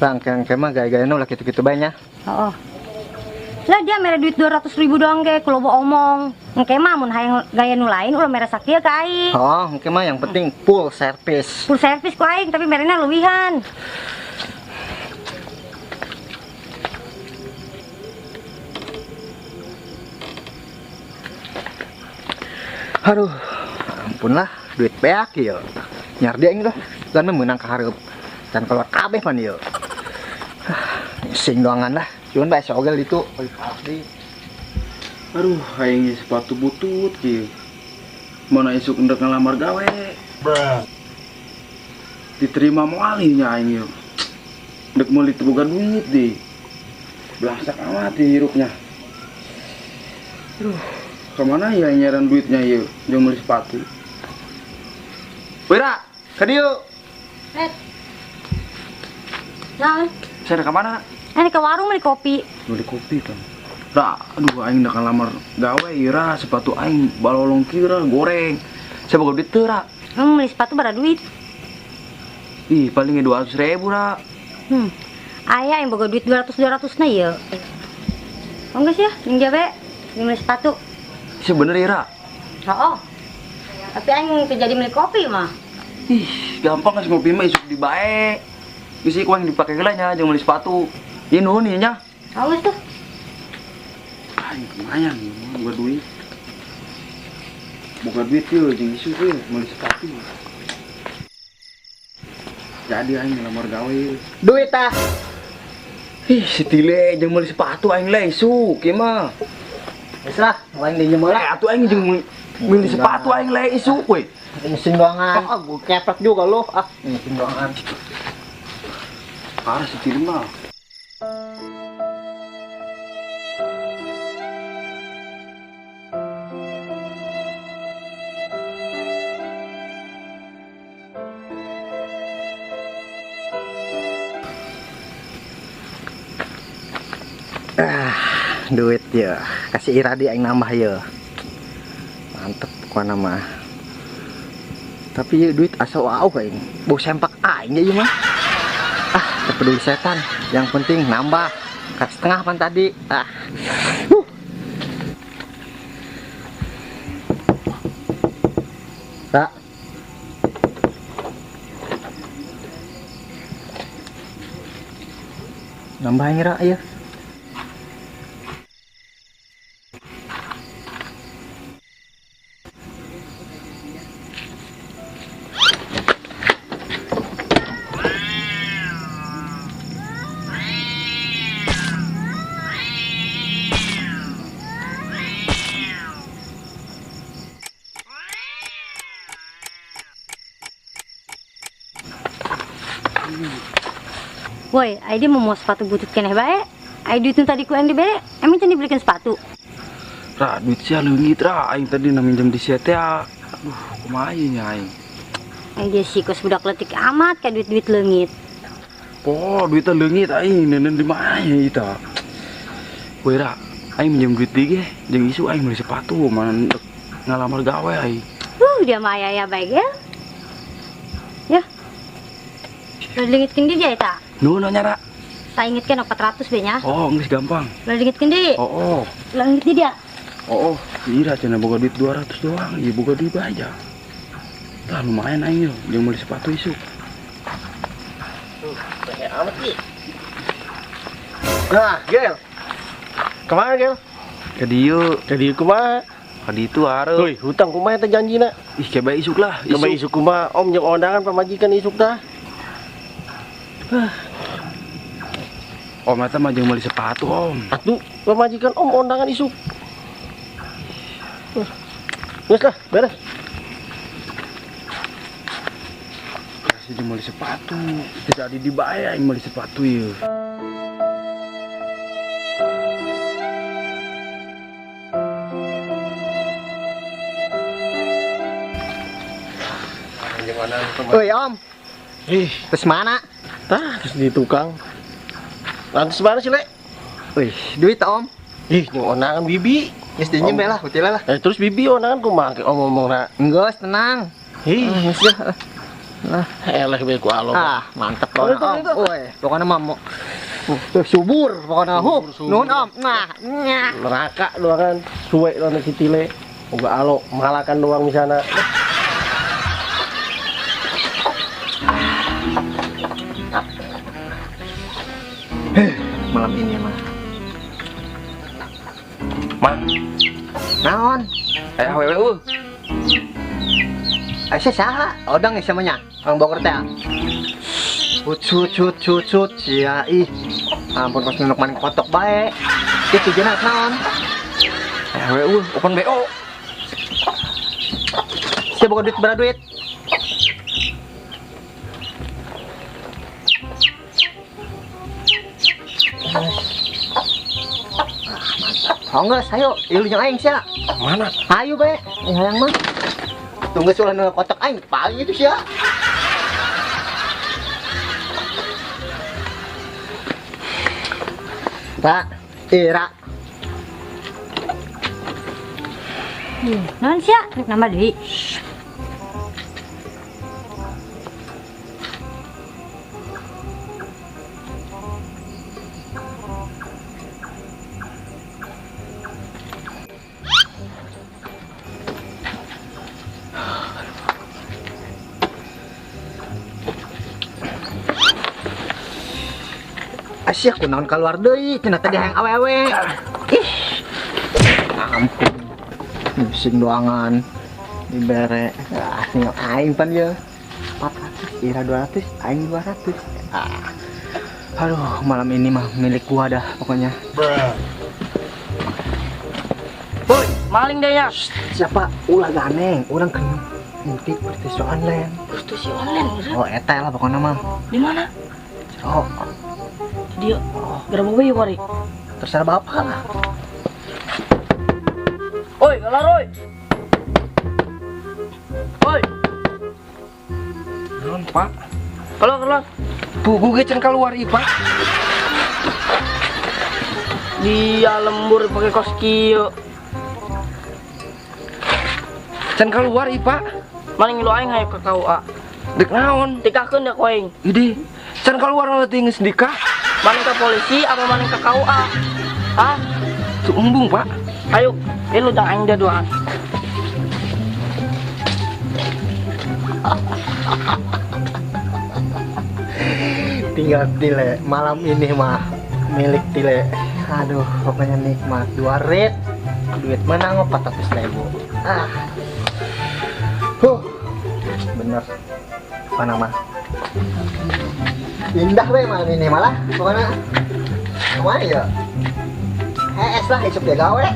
Bang, keng mah gaya-gaya nu lah kitu-kitu bae nya. Oh. Lah dia mere duit 200.000 doang ge kulo omong. Engke mah mun hayang gaya nu lain ulah mere sakieu ka aing. Oh, engke mah yang penting full service. Full service ku aing tapi merena leuwihan. Aduh, ampun lah, duit beak ieu. Nyar dia aing lah, dan meunang ka hareup. Dan keluar kabeh pan ieu. Sing doangan lah. Cuman bae sogel itu. Aduh, aing sepatu butut kieu. Mana isuk ndek ngalamar gawe. Bruh. Diterima moal nya aing ieu. Ndek meuli teu boga duit di. Belangsak amat di hirupnya. Aduh, kemana ya nyaran duitnya ieu jeung meuli sepatu. Wira, ka dieu. Red. Naon? Saya ka mana? Ini ke warung beli kopi. Beli kopi kan. Ra, aduh aing ndek ngalamar gawe ieu ra, sepatu aing balolong kieu ra, goreng. Saya boga duit teu ra. Beli sepatu bara duit. Ih, paling 200.000 ra. Aya yang boga duit 200 na ieu. Oh geus ya, jeung jabe, jeung beli sepatu. Sebenernya ra. Heeh. Tapi aing teu jadi beli kopi mah. Ih, gampang geus ngopi mah isuk dibae. Geus ieu ku aing dipake heula nya jeung beli sepatu. Ieu nuhun ieu nya. Oh, geus tuh. Aing lumayan boga duit. Boga duit ieu jeung isuk ieu meuli sepatu. Jadi aing ngelamar gawe. Duit tah. Ih, si Tile jeung meuli sepatu aing le isuk ieu mah. Geus lah, aing dinjem heula. Atuh aing jeung meuli sepatu aing le isuk we. Sing doangan. Ah, gua keprek juga lo. Ah, sing doangan. Parah si Tile mah. Ah, duit ya. Kasih Iradi aing nambah ya. Mantep kuana mah. Tapi ya duit asal wau aing. Bau sempak aing ya ieu mah. Ah, teu peduli setan. Yang penting nambah. Kat setengah pan tadi. Ah. Ra. Nambah aing ra ya. Woi, ai dia mau sepatu butut keneh bae. Ai duit nu tadi ku aing dibere, emang can dibelikan sepatu? Ra, duit sia leungit ra, aing tadi na minjem di sia teh. Aduh, kumaha ieu nya aing? Ai dia sih kos budak letik amat ka duit-duit leungit. Po, duitnya leungit aing nenen di mana ieu tah? Woi ra, aing minjem duit deui ge, jeung isu aing meuli sepatu mana ngalamar gawe aing. Dia mah aya bae ge. Ya. Leungitkeun di dia eta. Nuhun nya ra. Tak ingetkeun 400 be nya. Oh, geus gampang. Leungitkeun di. Oh, oh. Leungit di dia. Oh, oh. Ira cenah boga duit 200 doang, ieu boga duit aja. Tah lumayan aing yo, jeung meuli sepatu isuk. Tuh, banyak amat ih. Nah, Gel. Kemana, Gel? Ka dieu. Ka dieu kumaha? Ka ditu hareup. Heuy, hutang kumaha teh janjina? Ih, kebae isuk lah, isuk. Kebae isuk kumaha? Om jeung ondangan pamajikan isuk tah. Om eta mah jeung meuli sepatu, Om. Atuh, pamajikan Om ondangan isuk. Geus lah, beres. Kasih jeung meuli sepatu. Teu jadi dibayar aing meuli sepatu ieu. Oi, Om. Ih, terus mana? Tah, terus di tukang. Lantas mana sih, Le? Wih, duit Om. Ih, nyung onangan bibi. Geus dinjem bae lah, util lah. Terus bibi onangan kumaha ke om ngomongna? Geus, tenang. Ih, geus. Lah, Eleh we ku alo. Ah, mantep pokoknya Om. Woi, pokoknya mah mau subur pokoknya. Huh, nuhun Om. Nah, nyah. Neraka doangan, suwe doang si Tile. Boga alo, malakan doang di sana. Malam ini mah. Mang. Naon? Awewe eueuh. Asa saha? Odang ya samanya. Orang Bogor teh. Cut cut cut cut sia ih. Ampun pas nunuk maning kotok bae. Ieu tujuanna naon? Awewe eueuh, open BO. Sia boga duit berapa duit? Ah, mantap. Oh geus, ayo, ieu jeung aing sia. Mana? Ayo bae, hayang mah. Tunggu ulah nunuk kotok aing, paling itu sia. Ra, Ira. Naon sia? Rek nambah deui. Asyik kunaon keluar deui cenah tadi hayang awewe. Ih. Ampun. Pusing doangan dibere. Ah, tinggal aing pan ye. 400, Ira 200, aing 200. Ah. Aduh, malam ini mah milik gua dah pokoknya. Woi, maling deh ya. Shh, siapa? Ulah ganeng, urang kena ngintip prostitusi online. Prostitusi online maksudnya? Oh, eta lah pokoknya mah. Di mana? Oh. Dia gerabah we wari. Terserah bapak lah. Oi, kelar oi. Oi. Naon, Pak? Keluar, keluar. Pugu ge can keluar ieu, Pak. Dia lembur pakai kos kieu. Can keluar ieu, Pak. Maling lu aing hayu ka KUA. Dek naon? Tikahkeun dek aing. Idih, can keluar leutik geus nikah. Maling ke polisi apa maling ke KUA? Hah? Tuh embung, Pak. Ayo, lu dah aing dia duaan. Tinggal Tile, malam ini mah milik Tile. Aduh, pokoknya nikmat. 2 rit, duit menang 400.000. Ah. Huh. Bener. Apa nama? Indah we malam ini malah pokoknya. Kemana ya? Es lah, isuk dia gawe.